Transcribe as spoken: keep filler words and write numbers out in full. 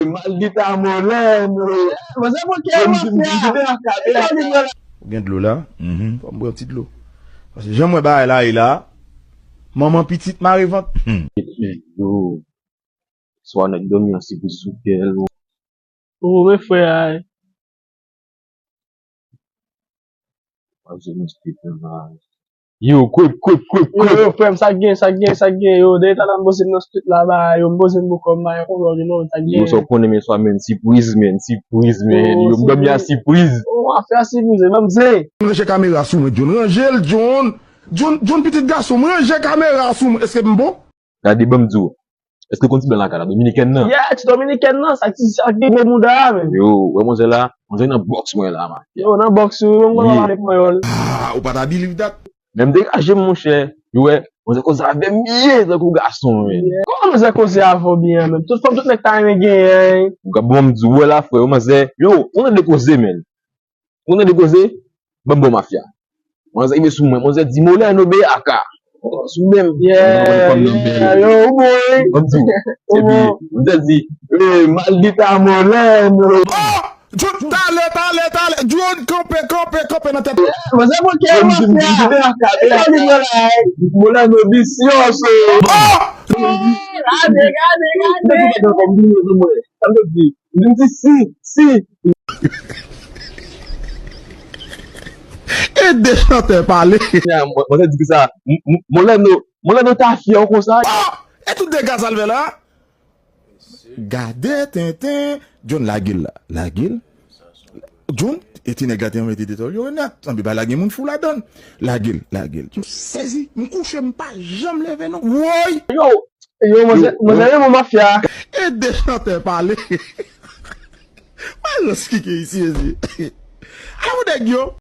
Maldita Molèno. Manzè pran kè mafya. Ou gen dlo la? Mhm. Fò m pran ti dlo. Paske jan m wè bagay la ye la, manman pitit mare vant. Hmm. Yo. Swa nèg dòmi an sipriz sou kè l. Ou men frè a. Yo, kwip, kwip, kwip, kwip. Yo, yo, frè m, sa k gen, sa k gen, sa k gen, yo, dèyè talè m poze m nan street la, ba, yo, m poze m bò kò m, ba, yo, konprann, yo, non, sa k gen. Yo, sa w konnen, men swa, men, sipriz, men, sipriz, men, yo, m dòmi a sipriz. Ou a fè a sipriz, ban m zen. Ranje kamera sou mwen, John, ranje l, John. John, John, pitit gason m, ranje kamera sou mwen. Èske m bon? Gade, ban m di w. Èske w konn ti blan lakay la, dominikèn nan? Yeah, ti dominikèn nan, sa ki, sa ki gwo bouda a, men. Yo, wè manzè la, manzè nan bòks mwen la, man. Yo, nan bòks, wi, mwen konn pale panyòl. Ah, ou pa ta believe that? Men m degaje m, monchè. Yo, wè, manzè koze avè m byen, tankou gason, men. Yeah. Kòman manzè koze avè w byen, men? Tout fanm, tout nèg ta renmen genyen. Ou ka ban m di w, wè la, frè, yo, manzè. Yo, ou tande koze, men. Ou tande koze? Ban m bon mafya. Manzè rive sou mwen, manzè di, Molèno B A K. Sou menm. Yeah, yo, ou bon, wi. Ban m di w. Epi, manzè di, eh, maldita Molèno. Oh! John, talè, talè, talè. John, kanpe, kanpe, kanpe nan tèt ou. Manzè pran kè mafya. B A K, B A K. Molèno vicioso. Oh! Gade, gade, gade. Sa m te di, m di si, si. Ede chantè pale. Nya, mwen, mwen te di sa, m, m, Molèno, Molèno ta fyè w konsa. Oh! E tout dega sa l fè la? Gade tenten. John lage l la. Lage l. John, e ti nèg la te mete detòl yo nèt. Sanble bagay la gen moun fou ladan l. Lage l, lage l. M sezi, m kouche, m pa janm leve non. Woy! Yo, yo, manzè, manzè renmen mafya. Ede chantè pale. Mwen reskike isi, ezi. Ala pou nèg yo.